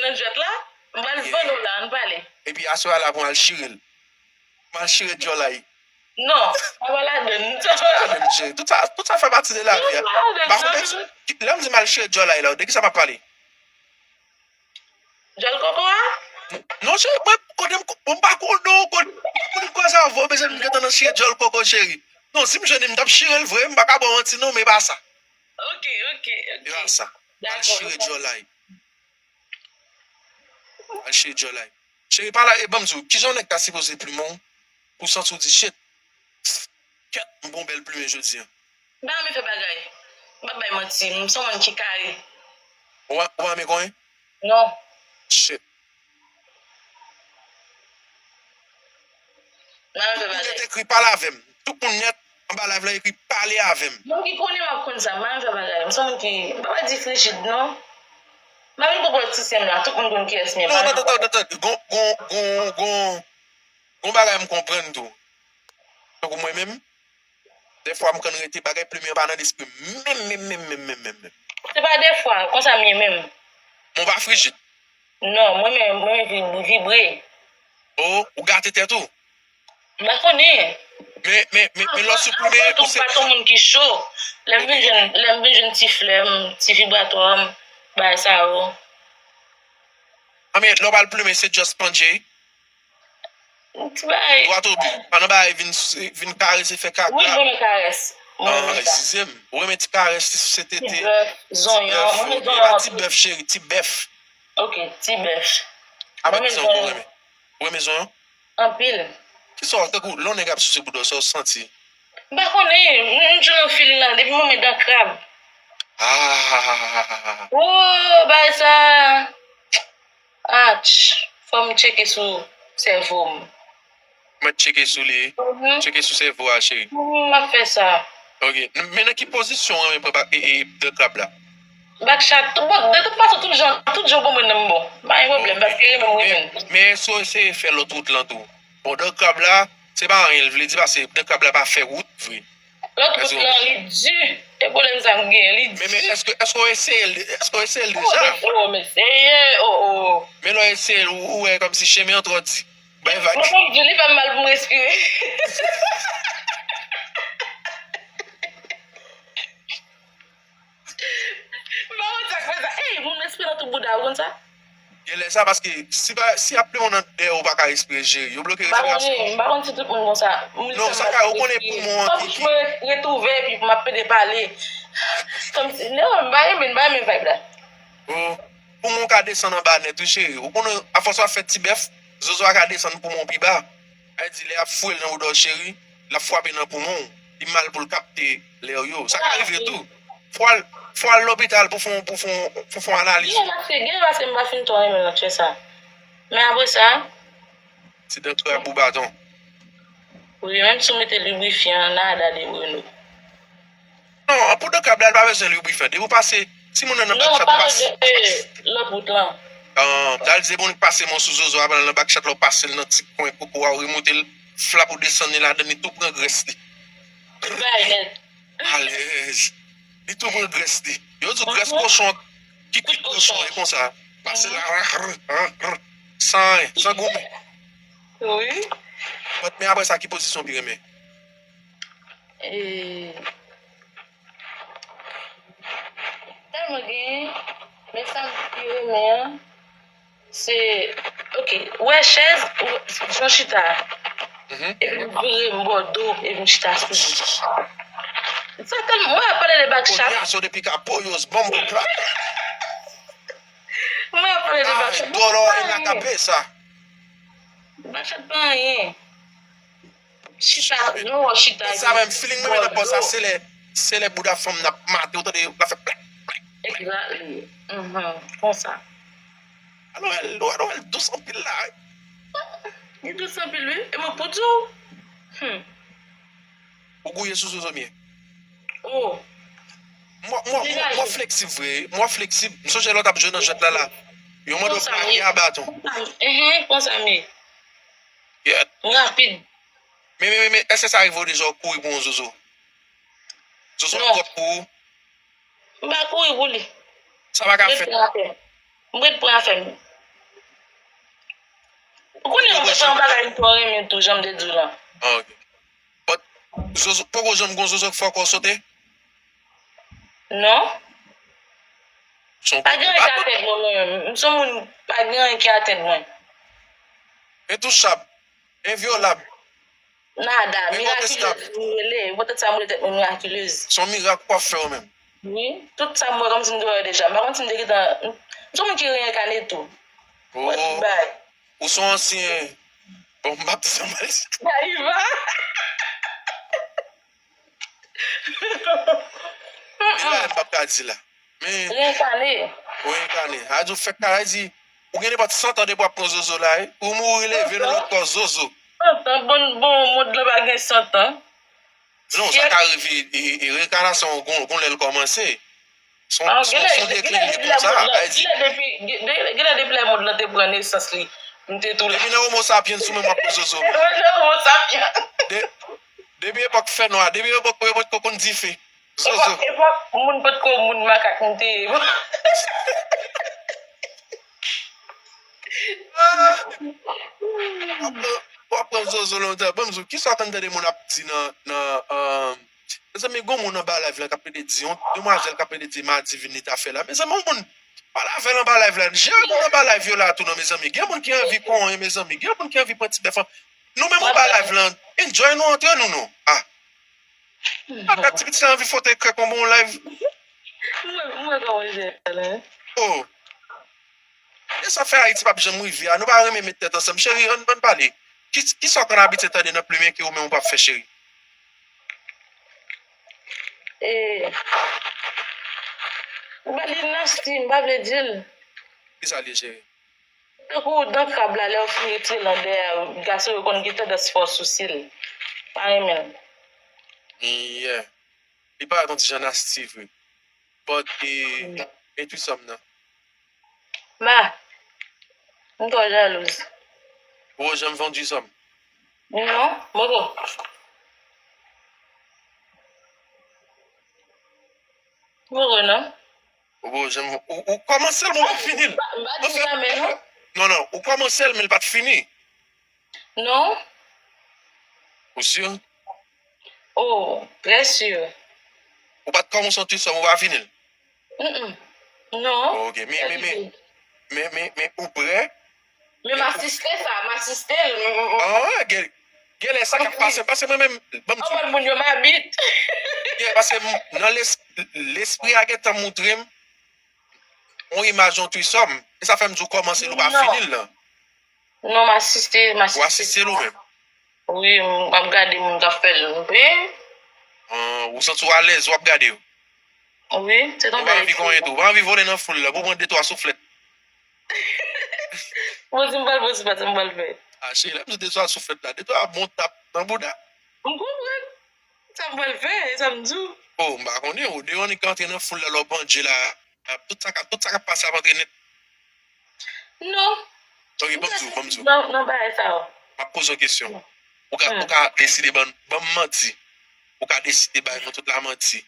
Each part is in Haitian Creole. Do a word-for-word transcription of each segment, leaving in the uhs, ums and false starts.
nan jwèt la. M pral vann ou la, ann pale. Epi aswè a la pou m al chire l. M al chire djòlay. Non, sa pa ladann. Sa pa ladann, cheri. Tout sa, tout sa fè pati de lavi a. Non, sa pa ladann. M pa konnen, lè m di m al chire djòlay la, de ki sa m ap pale? Djòl koko a? Non, cheri, mwen, kote m, mwen pa konnen, non, kote, kote m koze avè w, bezwen m gentan nan chire djòl koko, cheri. Non, si m jwenn li, m t ap chire l vre, m pa ka ba w manti, non, men e pa sa. Ok, ok, ok. E pa sa. M al chire djòlay. Al chire djòlay. Cheri, pale, e ban m di w, kijan yon nèg ta sipoze plimen w pou w santi w di, shit, kèt, m gon bèl plimen jodi a? M pa renmen fè bagay. M p ap bay manti, m se yon moun ki kare. Ou pa, ou pa renmen konyen? Non. Shit. M pa renmen fè bagay. Tout moun nèt ekri pale avè m. Tout moun nèt anba live la ekri pale avè m. Moun ki konnen m ap konn sa, m pa renmen fè bagay. M se yon moun ki, m pa pral di frijid, non. M pa vin pou politisyen m la, tout moun konn kiyès m ye. Non, non, non, non, non, gon, gon, gon, gon, gon bagay m konprann tou. Tankou mwen menm, dèfwa m konn rete bagay plimen an pa nan lespri m. Menm, menm, menm, menm, menm, menm, menm. Se pa dèfwa, konsa m ye menm. Men w pa frijid. Non, mwen menm, mwen vib-, vibre. Oh, ou gate tèt ou? M pa konnen. Men, men, men, men lè w sou plimen, ou se. M pa t yon moun ki cho. Lè m vin jwenn, lè m vin jwenn ti flè m, ti vibratò m, bagay sa yo. Anben, lè w pral plimen, se just pandje. Ti bagay. Dwat o bi. Pa nan bagay vin, vin karese, fè kaka. Wi, m renmen karès. Mwen renmen sa. Ah, eskize m. Ou renmen ti karès, ti sou se tete. Ti bèf, zonyon. Ti bèf, mwen renmen zonyon anpil. E pa ti bèf, cheri, ti bèf. Ok, ti bèf. Apa ki sa w ankò renmen? Ou renmen zonyon? Anpil. Kisa w, tankou, lè yon nèg ap souse bouda w, sa w santi? M pa konnen, m, m toujou nan feeling la, depi m renmen dan krab. Ah. Oh, bagay sa. Ach, fò m tcheke sou sèvo m. Mèt tcheke sou li. Mhm. Tcheke sou sèvo a, cheri. Mhm, m ap fè sa. Ok. Men nan ki pozisyon w renmen pran ba-, e, e, dan krab la? Bakchat. Bon, de tout fason, tout jan, tout jan w pran mwen nan m bon. Pa gen pwoblèm, paske renmen m renmen. Men, men èske w eseye fè lòt wout lan tou? Bon, dan krab la, se pa anyen l vle di, paske dan krab la pa fè wout vre. Lòt wout lan, li di. E pwoblèm sa m genyen, li di. Men, men, èske, èske w eseye l, èske w eseye l deja? Oh, men, oh, men, seye, oh, oh. Men lè w eseye l, ou, ou wè kòmsi chemen an twò di. Bay vag. Mwen, mwen di, li fè m mal pou m respire. M pa konn sa k fè sa. Ey, moun respire nan tout bouda, ou konn sa? Genlè sa, paske si pa, si y ap plimen w nan dèyè, ou pa ka respire, cheri. Yo bloke respirasyon. M pa konnen, m pa konn si tout moun konsa. Non, sa ka, ou konnen poumon an ki, ki. Fòk mwen retwouve epi m ap pede pale. Kòmsi, non, m pa renmen, m pa renmen vibe la. Oh, poumon w ka desann anba nèt wi, cheri. Ou konnen, afòs w ap fè ti bèf, zozo a ka desann poumon w pi ba. Sa vle di, lè y ap foure l nan bouda w, cheri, l ap frape nan poumon w. Li mal pou l kapte lè yo. Sa ka rive tou. Fò al, fò al lopital pou fè yon, pou fè yon, pou fè yon analiz. Gen paske, gen paske m pa fin twò renmen lòt chè sa. Men apre sa. Se dan krab ou baton. Wi, menm si w mete librifyan, nada de bueno. Non, pou dan krab la, li pa bezwen librifyan. Depi w pase, timoun nan nan bakchat ou pase. Non, m pale de lòt wout lan. Ah, dal di bon, li pase men w sou zozo a, pandan nan bakchat la, w pase l nan ti kwen koko a, w remonte l, flap ou desann li ladann, li tou pran grès li. Li bay nèt. Alèz. Li tou pran grès li. Yo di w grès kochon, ki kwit kochon, e konsa. Pase la, rr, rr, rr, san anyen, san goumen. Wi. But, men apre sa, ki pozisyon w pi renmen? E, tèlman gen, men sa m pi renmen an, se, ok, ou wè chèz, ou, jan chita a. Mhm. Epi m vire, m bò do, epi m chita sou li. Sa tèlman, mwen ap pale de bakchat. Coñazo de pica pollos, bombo clap. Mwen ap pale de bakchat. Ay, dolor en la cabeza. Bakchat pa anyen. Chita, nou wè chita. Sa menm, feeling mwen nan pòz sa, se lè, se lè bouda fanm nan ap mate, ou tande, l ap fè plak, plak. Exactly. Mhm. Konsa. Alò, l, alò, l dous anpil la. Li dous anpil, wi. E mwen pou di w. Hmm. Ou gouye sou zozo m ye. Oh. Mwen, mwen, mwen, mwen fleksib vre. Mwen fleksib. M sonje lè w t ap jwe nan jwèt la, la. Yo mande w plake a baton. Konsa m ye. Konsa m ye. Yeah. Rapid. Men, men, men, men, èske sa rive w deja w kouri pou yon zozo? Zozo ap twòp pou ou? M pa kouri pou li. Sa pa ka fèt. M ret pran afè m. M ret pran afè m. Ou konnen se yon bagay m twò renmen tou, jan m te di w lan. Ah, ok. But, zozo, poko janm gon zozo k fè kò w sote? Non. Pa gen anyen ki atenn mwen, mwen menm. M se yon moun, pa gen anyen ki atenn mwen. Entouchab. Envyolab. Nada, mirakileuz, m rele, e poutèt sa m rele tèt mwen mirakileuz. Se yon mirak ou ap fè ou menm. Wi, tout sa m wè kòmsi m te wè yo deja. M pa konn si m te gentan, m se yon moun ki reyènkane tou. Oh. Mwen tout bay. Ou se yon ansyen. Bon, m p ap di sa m pral di. Dayiva. E la, m p ap ka di la. Men, reyènkane. Ou reyènkane. Sa vle di ou fèk ka, sa vle di, ou gen nenpòt san tan depi w ap pran zozo la, wi. Ou mouri leve nan lòt kò zozo. San tan, bon, bon, mond lan pa gen san tan. Non, sa ka rive, e, e, reyènkanasyon an gon, gon lè l kòmanse. Se yon, se yon, se yon deklen li ye konsa, sa vle di. Genlè depi, genlè depi lè mond lan te pran nesans li, m te tou la. Depi nan Homo sapiens ou menm w ap pran zozo. Depi nan Homo sapiens. De, depi epòk fènwa, depi epòk, epòk kokoun dife. Zozo. Epòk, epòk moun potko moun makak m te ye. W ap pran, w ap pran zozo lontan. Ban m di w, kisa w konn tande moun ap di nan, nan, um, mezanmi, gon moun anba live la k ap plede di, yon demwazèl k ap plede di, madi vin li ta fè la. Mezanmi, yon moun, pale avè l anba live la. Jere moun anba live yo la tou, non, mezanmi. Gen moun ki anvi konyen, mezanmi. Gen moun ki anvi pran ti bèf an. Nou menm anba live la, enjoy nou antre nou, non. Ah. Ata ti pitit la anvi fwote krèk anba yon live. M wè, m wè kòman jè la. Oh. E sa fè Ayiti p ap janm rive a. Nou pa renmen met tèt ansanm. Cheri, ann, ann pale. Ki, kisa w konn abitye tande nan plimen ke ou menm ou p ap fè, cheri? E, m pa di nasty, m pa vle di l. Kisa l ye, cheri? Tankou dan krab la, lè w fin retire l andèyè, gason yo konn gen tandans fè w sousi l. Pa renmen l. Yeah. Li parèt yon ti jan nasty vre. But, e, entwisòm nan? Ma, m twò jalouz. Ou janm fè entwisòm? Non, m poko. M poko, non. Ou bon, janm, ou, ou kòmanse l, men ou pa fini l. M pa, m pa di m renmen, non. Non, non, ou kòmanse l, men l pa t fini. Non. Ou si? Oh, trè si. Ou pa t kòmanse yon ti sòm, ou pa fini l? Mm, mm. Non. Oh, ok, men, men, men, men, men, men, ou prè? Men m asiste sa, m asiste l. Ah, gen, gen lè sa k ap pase, pase mwen menm, ban m di w. Anpil moun yo m abit. Yeah, pase m, nan les-, lespri a gentan montre m yon imaj yon trisòm. E sa fè m di w kòmanse l, ou pa fini l nan. Non, m asiste, m asiste. Ou asiste l ou menm? Wi, m ap gade moun k ap fè l. Wi. Ah, ou santi w alèz, w ap gade yo? Wi, se yon bèl eksperyans. Ou pa anvi konyen tou, ou pa anvi vole nan foul la, pou pran de twa souflèt. Bon, si m pral, bon, si pa, sa m pral fè. Ah, cheri, lè m di de twa souflèt la, de twa bon tap nan bouda. M konprann. Sa m pral fè, e sa m di w. Oh, m pa konnen, ou deyò annik antre nan foul la, lè w pandje la. Tout sa k ap, tout sa k ap pase ap antre nèt. Non. Ok, ban m di w, ban m di w. Nan, nan bagay sa yo. M ap poze w kesyon. Ou ka, ou ka deside ban, ban m manti. Ou ka deside bay nou tout la manti.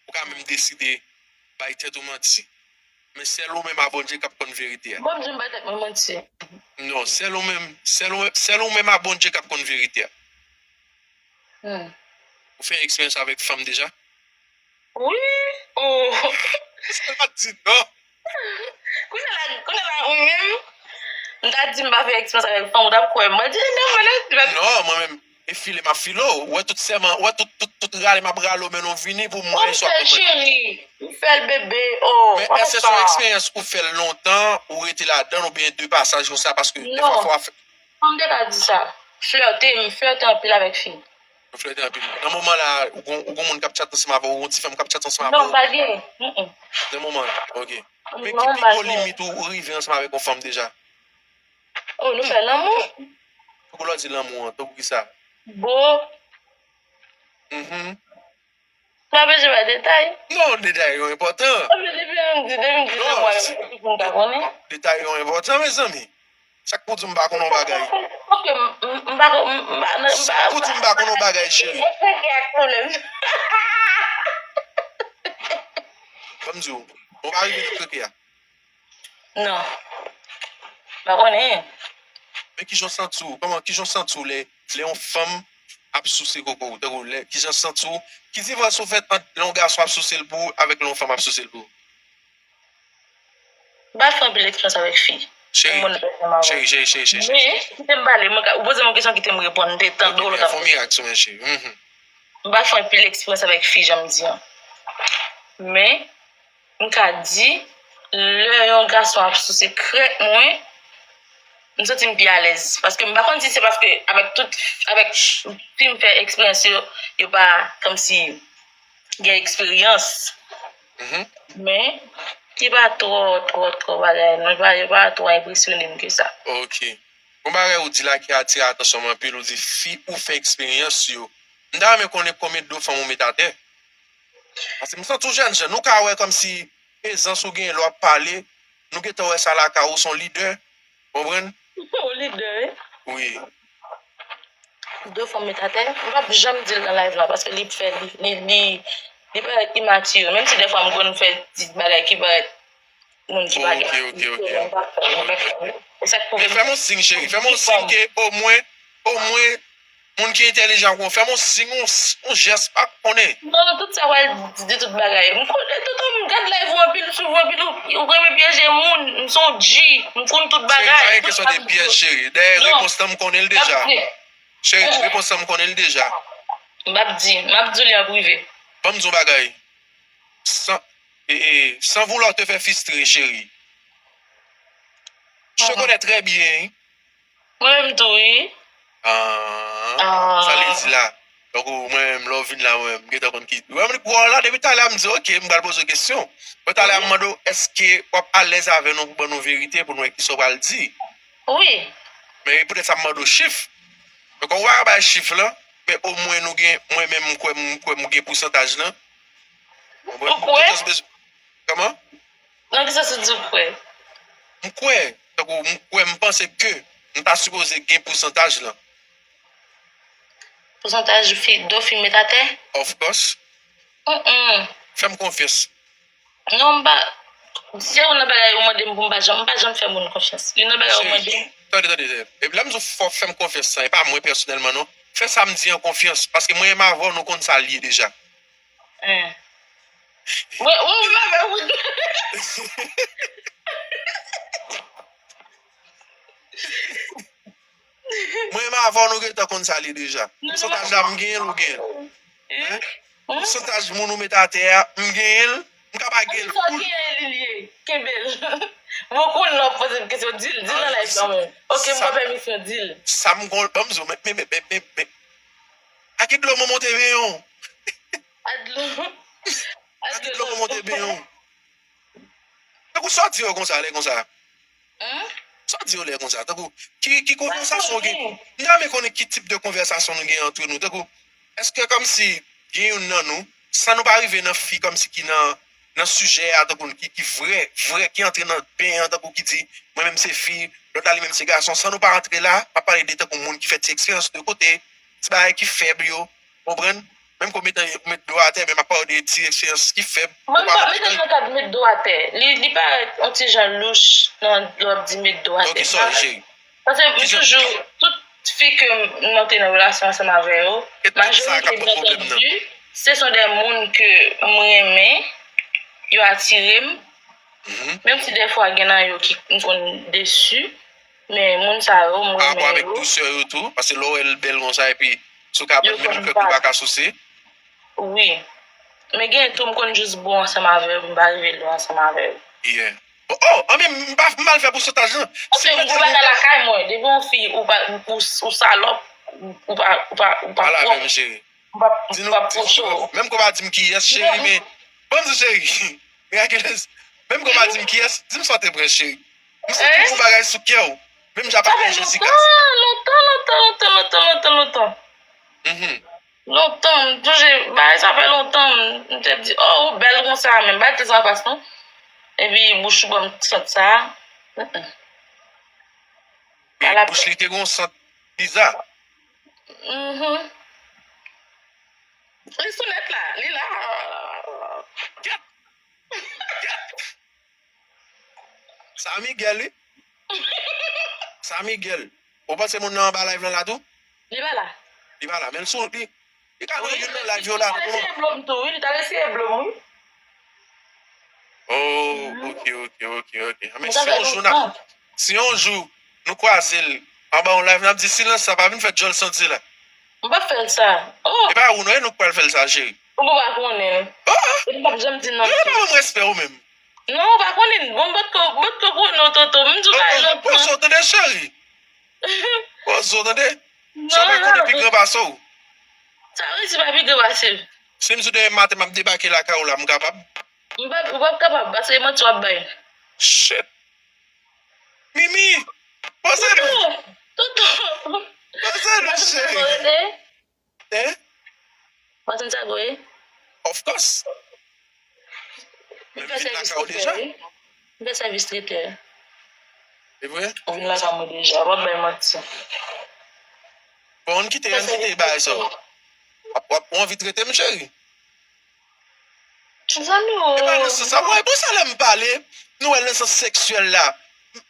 Ou ka menm deside bay tèt ou manti. Men sèl ou menm a Bondye k ap konn verite a. Bon, m di m bay tèt mwen manti. Non, sèl ou menm, sèl ou, sèl ou menm a Bondye k ap konn verite a. Hmm. Ou fè eksperyans avèk fanm deja? Wi. Oh. Sa pa di non. Kounye a la, kounye a la, ou menm, m ta di m pa fè eksperyans avèk fanm, ou t ap kwè m. Mwen di, non, mwen, non, di pa. Non, mwen menm, e file m ap file w. Ou wè tout sèman, ou wè tout, tout, tout rale m ap rale w, men nou vini pou mwen, swa pou mwen. Cheri. M fè l bebe, oh. Men èske se yon eksperyans ou fè l lontan, ou rete ladan l, oubyen de pasaj konsa, paske defwa fò w ap fè. Kòm m te ka di sa, flète, m flète anpil avèk fi. Ou flète anpil. Nan moman la, ou gon, ou gon moun k ap tchat ansanm avè w, ou gon ti fanm k ap tchat ansanm avè w? Non, pa gen. Mm, mm. Nan moman la, ok. Men ki pi gwo limit ou, ou rive ansanm avèk yon fanm deja? Oh, nou fè lanmou. Pouki w di lanmou an? Tankou kisa? Bo. Mhm. M pa bezwen bay detay. Non, detay yo enpòtan. Depi m di, depi m di lanmou avèk tout moun ta konnen. Detay yo enpòtan, mezanmi. Sa k pou di m pa konn yon bagay? Paske m, m, m pa kon, m, m pa, m pa. Sa k pou di m pa konn yon bagay, cheri? Mwen peke ak pwoblèm. Ban m di w, ou pa rive nan peke a? Non. M pa konnen. Men kijan w santi w? Kòman, kijan w santi w lè, lè yon fanm ap souse koko w? Tankou lè, kijan w santi w? Ki diferans ou fè ant lè yon gason ap souse l pou ou avèk lè yon fanm ap souse l pou ou? M pa fè anpil eksperyans avèk fi. Cheri, cheri, cheri, cheri, cheri. Men, kite m pale, mwen ka, ou poze m yon kesyon, kite m reponn, m te tande w lòt ap. Fè yon mirak sou mwen, cheri. Mhm. M pa fè anpil eksperyans avèk fi, jan m di an. Men, m ka di, lè yon gason ap souse krèk mwen, m santi m pi alèz. Paske m pa konn si se paske avèk tout, avèk fi m fè eksperyans yo, yo pa kòmsi gen eksperyans. Mhm. Men, li pa twò, twò, twò bagay, non, li pa, li pa twò enpresyone m ke sa. Ok. Yon bagay ou di la ki atire atansyon m anpil, ou di fi ou fè eksperyans yo. M ta renmen konnen konbyen de fanm ou met atè. Paske m santi w jènjan, nou ka wè kòmsi prezans ou gen lè w ap pale, nou gentan wè sa lakay ou, se yon lidè, konprann? Yon lidè, wi. Wi. De fanm met atè, m p ap janm di l nan live la, paske li fè, li, li, li, li parèt imatire. Menm si dèfwa m konn fè ti bagay ki parèt moun ki pa gen... Ok, ok, ok. Mwen pa fè, mwen pa fè. E sa k pwouve m. Men fè m yon siy, cheri. Fè m yon siy ke omwen, omwen, moun ki entèlijan kon, fè m yon siy, yon, yon jès, pa konnen. Non, tout sa w al di, di tout bagay. M konn, tonton, m gad live ou anpil, m swiv ou anpil, ou, ou renmen pyeje moun, m se yon G, m konn tout bagay. Cheri, pa gen kesyon de pyèj, cheri. Dayè, repons lan, m konnen l deja. Cheri, repons lan, m konnen l deja. M p ap di, m ap di w li an prive. Ban m di w yon bagay. Sans, et, et, sans vouloir te faire frustrer, chérie. Je te connais très bien, hein. Mwen menm tou, wi. Ah, sa li di la. Donk, ou, mwen menm, lè w vin la, mwen menm, m gentan konn ki. Mwen menm, wè w la, depi talè a, m di, ok, m pral poze w kesyon. Mwen talè a, m mande w, èske w ap alèz avè nou pou ban nou verite, pou nou wè kisa w pral di? Wi. Men poutèt sa, m mande w chif. Donk, ou pa ka bay chif lan, men omwen nou gen, mwen menm, m kwè, m kwè m gen pousantaj lan. Ou kwè? Kòman? Nan ki sans ou di ou kwè? M kwè, tankou m kwè, m panse ke m ta sipoze gen pousantaj lan. Pousantaj fi, do fi met atè? Of course. Mm-mm. Fè m konfyans. Non, m pa. Se youn nan bagay ou mande m pou m pa janm, m pa janm fè moun konfyans. Youn nan bagay ou mande m. Cheri, tande, tande, tande. Epi lè m di w fò fè m konfyans lan, e pa mwen pèsonèlman, non. Fè sa m di an konfyans, paske mwen menm avè w, nou konn sa l ye deja. Hein. Mwen, mwen, mwen avè w. Mwen menm avè w, nou gentan konn sa l ye deja. Pousantaj la, m genyen l, ou genyen l. Hein? Pousantaj moun ou met atè a, m genyen l, m ka pa genyen l. Sa w genyen li, li ye. Kenbe l. Mwen konn lè w ap poze m kesyon, di l, di l nan live la, mwen. Ok, m pran pèmisyon, di l. Sa m konn, ban m di w, men, men, men, men, men, men. A ki dlo mwen monte benyen w? A dlo. A ki dlo mwen monte benyen w? Tankou sa w di yo konsa, lè konsa. Hein? Sa w di yo lè konsa? Tankou, ki, ki konvèsasyon w gen? M ta renmen konnen ki tip de konvèsasyon nou gen antre nou. Tankou, èske kòmsi gen youn nan nou, san nou pa rive nan fi kòmsi ki nan, nan sijè a, tankou ki, ki vrè, vrè, ki antre nan ben an, tankou ki di, mwen menm se fi, lòt la li menm se gason, san nou pa antre la, m ap pale de tankou moun ki fè ti eksperyans de kote, ti bagay ki fèb yo, konprann? Menm ke w met, met do atè, men m ap pale de ti eksperyans ki fèb. Mwen, m pa met l nan kad met do atè. Li, li parèt yon ti jan louch nan lè w ap di met do atè. Ok, sorry, cheri. Paske m toujou, tout fi ke m, mwen te nan relasyon ansanm avè yo, majorite, byen antandi, se son de moun ke m renmen, yo atire m. Menm si dèfwa gen nan yo ki m konn desi, men moun sa yo, m renmen yo. Pa rapò avèk dousè yo tou, paske lè w wè l bèl konsa, epi si w ka ban l menm krèk, ou pa ka souse. Wi. Men gen tou, m konn jis bon ansanm avè yo, m pa rive lwen ansanm avè yo. Yeah. Oh, oh, anben, m pa, m pa al fè pousantaj lan. Paske m gen bagay lakay mwen. Depi yon fi, ou pa, ou, ou salòp, ou pa, ou pa, ou pa pwòp. M p ap, m p ap pwoche w. Menm ke w pa di m kiyès, cheri, men. Ban m di w, cheri. Miraculous. Menm ke w pa di m kiyès, di m sa w te pran, cheri. M santi w gon bagay sou kè w. Menm jan w pa pran Jessica. Sa fè lontan, lontan, lontan, lontan, lontan, lontan, lontan. Mhm. Lontan, m sonje, bagay sa fè lontan, m, m te di, oh, ou bèl konsa, men m pa t di sa anfas, non. Epi, bouch ou ban m sant sa. Mm-mm. Men bouch li te gon sant biza. Mhm. Li sou nèt la, li la. Kèt! Kèt! Sa Miguel, wi. Sa Miguel. Ou panse moun nan anba live lan la tou? Li pa la. Li pa la, men l sou, li, li ka nan youn nan live yo la tou. Li t al eseye blo m tou, wi, li t al eseye blo m, wi. Oh, ok, ok, ok, ok. Ah, men si yon jou n ap, si yon jou nou kwaze l anba yon live, n ap di silans sa pa vin fè djòl santi la. M p ap fè l sa. Oh! E pa ou non, e nou k pral fè l sa, cheri. Ou pa konnen l. Oh! E m p ap janm di non. Yo pa ban m respè ou menm. Non, ou pa konnen l. Bon, m pa t ko, m pa t ko konnen w, Toto. M di w bagay lontan. Poze w tande, cheri. Poze w tande. Sa w pa konnen pi gran pase w. Sa vle di pa pi gran pase m. Si m di w demen maten m ap debake lakay ou la, m kapab? M p ap, ou p ap kapab, paske e manti w ap bay. Shit. Mimi, poze nou. Toto, Toto. Poze nou, cheri. Hein? Ou pa santi sa vre? Of course. M fè sèvis tretè, wi. M fè sèvis tretè. E vre? Ou vin lakay mwen deja, w ap bay manti. Bon, ann kite, ann kite bagay sa yo. W ap, w ap, ou anvi trete m, cheri? Zanmi w. E pa nan sans sa, mwen, bon, sa lè m pale, nou wè l nan sans seksyèl la.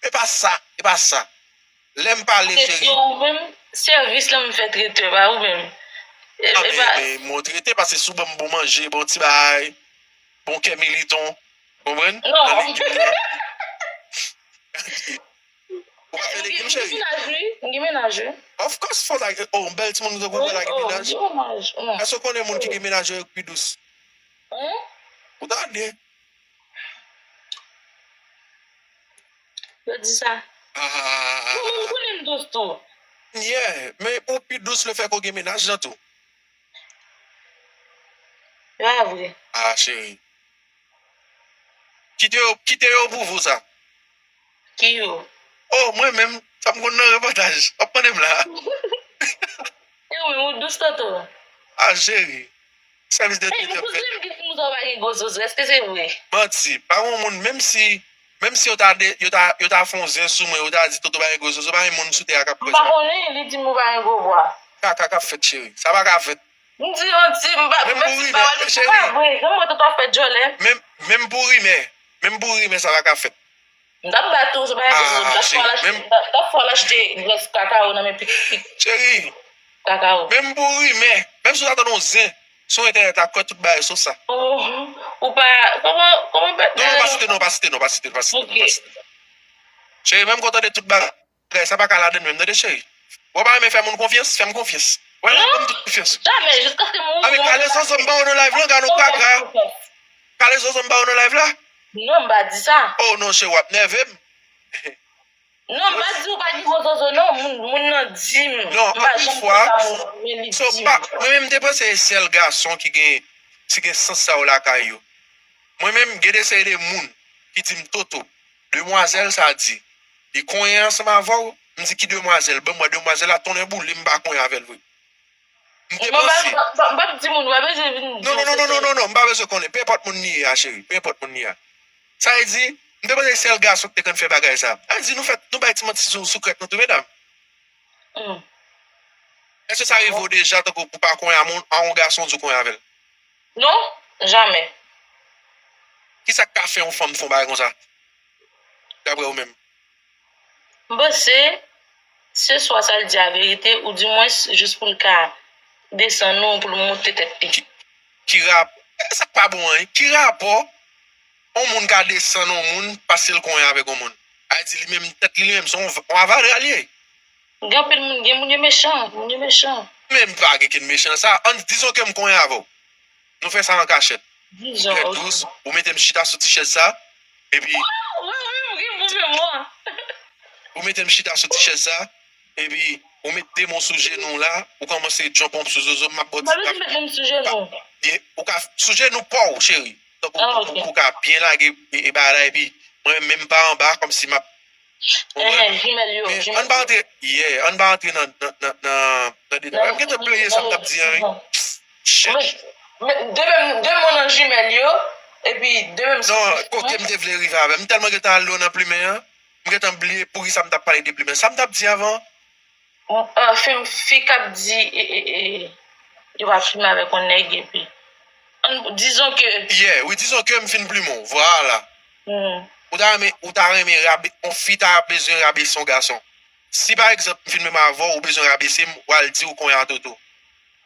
E pa sa, e pa sa. Lè m pale, cheri. Trete w ou menm, sèvis lan m fè trete, pa ou menm. E, ah, e men, pa men, mwen trete, paske si w ban m bon manje, bon ti bagay, bon kè militon, konprann? Non. Nan legim yo. Ou pa fè legim, cheri? M gen mennaj, wi. M gen mennaj, wi. Of course, fò lage. Oh, yon bèl timoun tankou w pa lage mennaj. Èske w konnen moun ki gen mennaj yo pi dous? Hein? Ou tande? Yo di sa. Ah. Ou, ou konnen m dous tou. Yeah, men ou pi dous lefètke w gen mennaj lan tou. E pa vre. Ah, cheri. Kite yo, kite yo pwouve w sa. Ki yo? Oh, mwen menm, sa m konn nan repòtaj. W ap mande m la. E ou menm, ou dous, Toto? Ah, cheri. Sèvis de trete m fè. Ey, men kouzin m di timoun sa yo pa gen gwo zozo, èske se vre? Manti, pa gen moun, menm si, menm si yo ta de, yo ta, yo ta fè yon zen sou mwen, yo ta di Toto pa gen gwo zozo, pa gen moun sou tè a k ap kwè sa. M pa konnen, li di m ou pa gen gwo bwa. Kaka k ap fèt, cheri. Sa pa ka fèt. M di, yon ti, m pa, m pa di pa wè, se pa vre. Jan mwen Toto ap fè djòlè. Menm, menm pou rimè. Menm pou rimè, sa pa ka fèt. M t ap bat ou, se pa yon pwoblèm. M t ap fè w al achte, m t ap fè w al achte grès kakao nan men pik, pik. Cheri, kakao. Menm pou rimè, menm si w ta tande yon zen sou entènèt la, kwè tout bagay sof sa. Oh, ou pa, kòman, kòman bèt. Non, non, pa site non, pa site non, pa site non, pa site non, pa site non. Cheri, menm kon tande tout bagay, sa pa ka ladann menm, tande cheri. Ou pa renmen fè moun konfyans, fè m konfyans. Wè, non, ban m tout konfyans. Jamè, jiskaske m ouvri. Kale zozo m ba w nan live lan, gade yon kaka. Kale zozo m ba w nan live la. Non, m pa di sa. Oh non, cheri, w ap nève m. Non, m pa di ou pa gen gwo zozo, non. Moun, moun nan di m. Non, anpil fwa, so, pa, mwen menm, m te panse se sèl gason ki gen, ki gen sans sa yo lakay yo. Mwen menm, gen de seri de moun ki di m, Toto, demwazèl sa di, li konyen ansanm avè w? M di, ki demwazèl? Ban m wè demwazèl la, tonnè boule, m pa konyen avè l vre. M te panse. M p ap di moun, ou pa bezwen vin di m. Non, non, non, non, non, non, m pa bezwen konnen. Penenpòt moun li ye a, cheri. Penenpòt moun li ye a. Sa vle di, m te panse sèl gason ki te konn fè bagay sa. Sa vle di, nou fè, nou bay ti manti sou, sou krèk nou tou, medam. Hmm. Èske sa rive w deja, tankou pou pa konyen a moun, a yon gason di w konyen avè l? Non, jamè. Kisa k ka fè yon fanm fè yon bagay konsa? Daprè ou menm? M panse, se swa sa l di a verite, oudimwens, jis pou l ka desann ou, pou l moute tèt li. Ki, ki rap-, e sa k pa bon an, ki rapò yon moun ka desann yon moun paske l konyen avèk yon moun? A di li menm, tèt li, li menm, se yon, yon avadra li ye. Gen anpil moun, gen moun yo mechan, moun yo mechan. Men m pa gen kenn mechan sa. Ann, dizon ke m konyen avè w. Nou fè sa an kachèt. Dizon, ok. Trè dous, ou mete m chita sou ti chèz sa, epi. Wi, wi, ou gen bon memwa. Ou mete m chita sou ti chèz sa, epi ou met de men w sou jenou w la, ou kòmanse djònp sou zozo m, m ap ba w ti tap. M pa bezwen met men m sou jenou w. Byen, ou ka sou jenou pa w, cheri. Tankou, ah, ok, pou, pou w ka byen lage e, e bagay la, epi mwen menm pa anba, kòmsi m ap Enhen, jimèl yo, men jimèl ann pa yo. Antre, yeah, ann pa antre nan, nan, nan, nan, nan detay. M gentan bliye sa m t ap di an, wi. Shit. Men, men, de menm, de men w nan jimèl yo, epi de menm. Non, kote m te vle rive avè. M tèlman gentan al lwen nan plimen an, m gentan bliye poukisa m t ap pale de plimen. Sa m t ap di avan? Anfen, fi k ap di, e, e, e, yo pa fime avèk yon nèg, epi, ann, dizon ke. Yeah, wi, dizon ke m fin plimen w, vwala. Hmm. Ou ta renmen, ou ta renmen rabe-, yon fi ta bezwen rabese yon gason. Si pa egzanp, m fin menm avè w, ou bezwen rabese m, w al di ou konyen a Toto.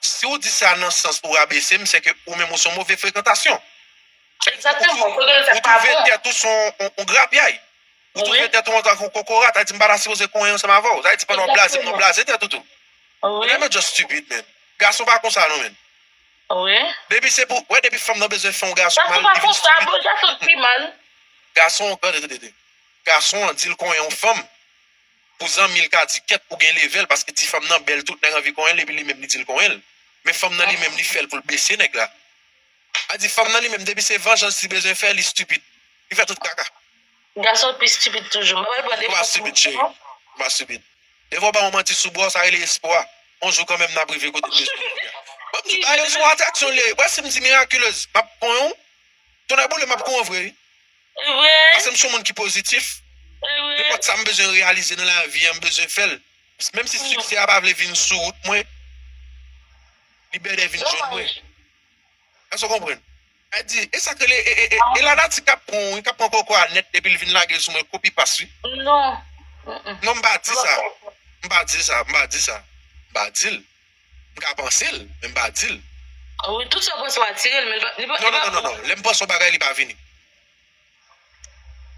Si w di sa nan sans pou w rabese m, se ke ou menm ou se yon move frekantasyon. Sa vle di, ou, Egzakteman, ou, kote l fè ou pa twouve bon. Tèt ou se yon, yon, yon grapyay. Ou twouve tèt ou antanke yon kokorat, sa vle di m pa ta sipoze konyen ansanm avè w. Sa vle di pandan w blaze m, nan blaze tèt ou tou. Wi. Nèg yo just stupid, man. Gason pa konsa non, man. Wi. Depi se pou, wè, depi fanm nan bezwen fè yon gason mal, li vin stupid. Gason pa konsa, bon, gason pi mal. Gason, tande, tande, tande. Gason an di l konyen yon fanm pou zanmi l ka di kèt ou gen leve l, paske ti fanm nan bèl, tout nèg anvi konyen l, epi li menm li di l konyen l. Men fanm nan li menm li fè l pou l bese nèg la. A di fanm nan li menm, depi se vanjans li bezwen fè, li stupid. Li fè tout kaka. Gason pi stupid toujou. Mwen pral pran defans pou mwen. Ou pa stupid, cheri. Ou pa stupid. Devan w ba yon manti sou bò, sa rele espwa. Yon jou kanmenm n ap rive kote n bezwen rive a. Ban m di w bagay yo se yon atraksyon li ye. Wè si m di miraculous, m ap konyen w. Tonnè boule, m ap konyen w vre wi. Paske m se yon moun ki pozitif. Nenpòt sa m bezwen reyalize nan lavi an, m bezwen fè l. Menm si siksè a pa vle vin sou wout mwen, li bèdè vin jwenn mwen. Èske w konprann? Sa di, e sa k rele, e, e, e, e lanati k ap pran w wi, k ap pran koko a nèt epi l vin lage l sou mwen, kopi pas wi. Non. Non, m pa di sa. M pa di sa, m pa di sa. M pa di l. M ka panse l, men m pa di l. Wi, tout sa w panse w atire l, men li pa, li pa. Non, non, non, non, non. Lè m panse yon bagay, li pa vini.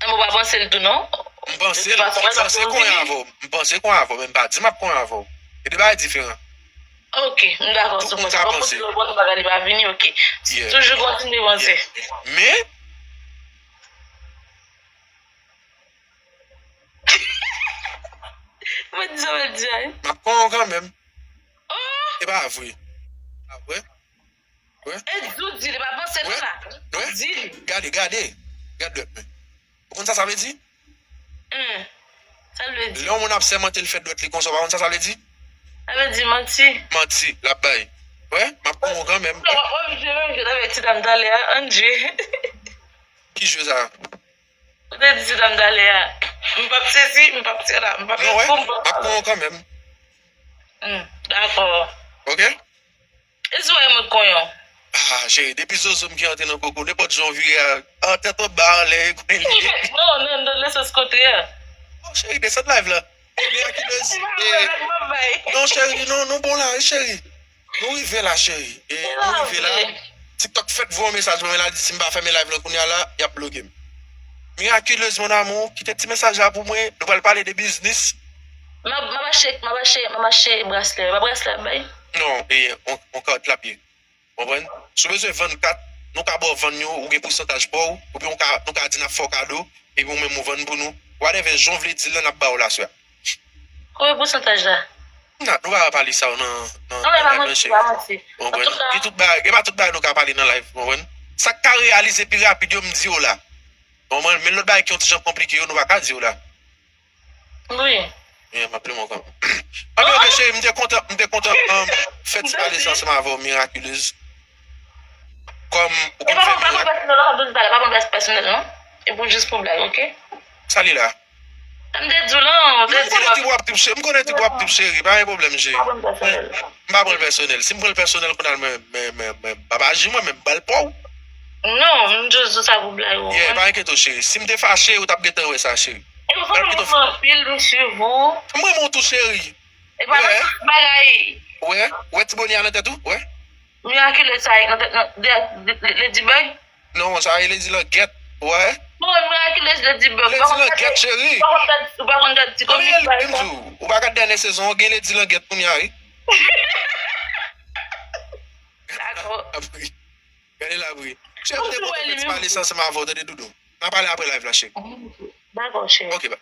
Mwen pa panse l tou non. M panse l, m panse konyen avè w. M panse konyen avè w, men m pa di m ap konyen avè w. E de bagay diferan. Ok, m dakò sou panse. Bon, kote lè w panse bagay li pa vini, ok. Toujou kontinye panse. Men, mwen di sa mwen di a wi. M ap konyen w kanmenm. E pa vre. Pa vre? Wè. E di w di li pa panse nou la. Wè. Di li. Gade, gade. Gad dwèt mwen. Ou konn sa sa vle di? Hmm. Sa l vle di? Lè yon moun ap sèmante l fè dwèt li konsa, ou pa konn sa sa vle di? Sa vle di manti. Manti, l ap bay. Wè, m ap konyen w kanmenm. Non, w ap jwe menm jwe avèk ti dam talè a, ann jwe. Ki jwe sa? Ou te di ti dam talè a. M p ap sezi, m p ap sela, m p ap. Non, wè, m ap konyen w kanmenm. Hmm, dakò. Ok? E si w wè mwen konyen w? Ah, cheri, depi zozo m ki antre nan koko, nenpòt jan w vire a, ah, tèt anba anlè, e konyen li ye. Non, non, nan le sans kontrè. Oh, cheri, desann live la. E miraculous. Non, cheri, non, nou bon la, wi, cheri. Nou rive la, cheri. E nou rive la. TikTok fèk voye yon mesaj ban mwen la, di si m pa fèmen live lan kounye a la, y ap bloke m. Miraculous, mon amour, kite ti mesaj la pou mwen. Nou pral pale de biznis. M ap, m ap achte, m ap achte, m ap achte braslè. E pa braslè ap bay? Non, e, on, on kat l ap ye. Konprann? Si w bezwen vann kat, nou ka ba w vann yo, ou gen pousantaj pa w, oubyen ou ka, nou ka di n ap fè w kado, epi ou menm ou vann pou nou. Whatever, jan w vle di l lan, n ap ba w l aswè a. Konbyen pousantaj la? N a, nou pa ka pale sa yo nan, nan, nan live lan, cheri. Ou konprann? Gen tout bagay, e pa tout bagay nou ka pale nan live, ou konprann? Sa k ka reyalize pi rapid yo, m di yo la. Ou konprann? Men lòt bagay ki yon ti jan konplike yo, nou pa ka di yo la. Wi. Yeah, m ap plenmen w kanmenm. Anben, ok, cheri, m te kontan, m te kontan, um, fè ti pale sa ansanm avè w, Miraculous. Kòm ou konn fè mirak. E pa pran pèsonèl, non, pa pran pèsonèl, non. E pou jis pou blag, ok? Sa li la? M te di w, non, m te di w. M konnen ti w ap trip, cheri, m konnen ti w ap trip, cheri, pa gen pwoblèm, cheri. Pa pran pèsonèl. M pa pran l pèsonèl. Si m pran l pèsonèl, kounye a, men, men, men, men, m ap aji mwen, men m ba l pa w. Non, m just di w sa pou blag, ou konprann? Yeah, pa enkyete w, cheri. Si m te fache, ou t ap gentan wè sa, cheri. E ou sanble m anpil, m swiv ou. M renmen w tou, cheri. E pa nan tout bagay. Wè, wè ti bonè a nan tèt ou, wè. Mirakile sa nan tèt, nan, de, de, de, Ladybug? Non, sa e Lady Langèt, wè. Non, Mirakile Ladybug. Lady Langèt, cheri. Ou pa konn gad, ou pa konn gad ti komik pa sa. Ou pa gad dènye sezon, gen Lady Langèt kounye a, wi. Dakò. Gade la, wi. Cheri, m te kontan fè ti pale sa ansanm avè w, tande, doudou. N a pale apre live la, cheri. Dakò, cheri. Ok, bye.